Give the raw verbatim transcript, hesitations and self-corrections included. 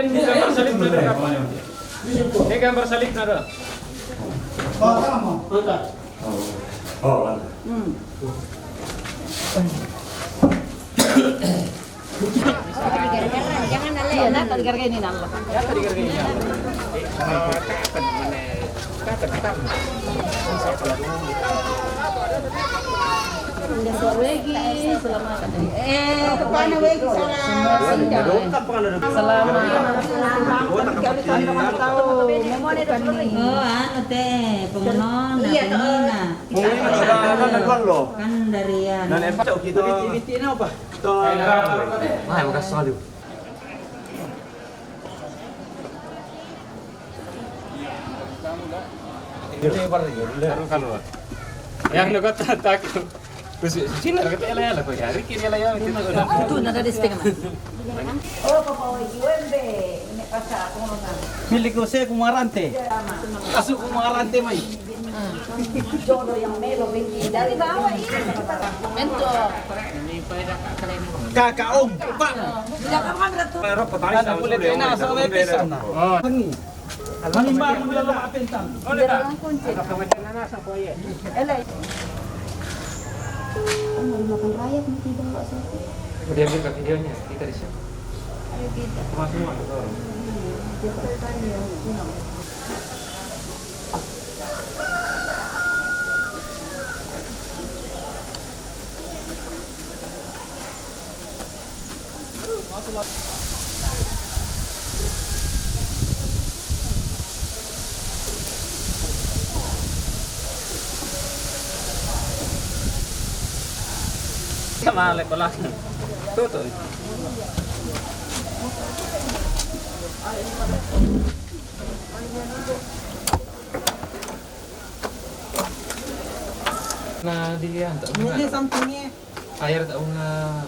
Yan gambar salib na ada. Ini gambar salib na ada. Jangan, Ale. Iya, nah, tadi harga ini, nah. Wegi, selamat. Eh, kemana Wegi? Salam. Selamat. Kami kan tahu, memang bukan ini. Oh, anu teh, pengenon, iya, nah, ini nah. Kan dari anu. Nah, yang bekas soal itu. Yang dekat tak. Terus sini dekat ya, lah, lah, kau cari kiri lah, ya, kita sudah. Itu nada di setengah. Oh, papa Wegi wembe. Ini pasal aku mau nang. Milik saya kumarante. Iya, Mak. Masuk kumarante, mai. Jodoh yang melo Wegi. Dari bawah ini. Mentok. Kakak, Om, Pak. Ada boleh kena sama pisang, nah. Oh. Ini. Ini mah, aku bilang apa, Intan? Biar orang kunci. Elai. Kan mau dimakan rayap nanti bawa satu. Dia buka videonya, kita di sini. Ayo kita. Mas semua, betul. Dia bertanya, you know. Sama le kolas. Tuh, tuh. Nah, dia tak. Ini sampingnya. Air tak bunga.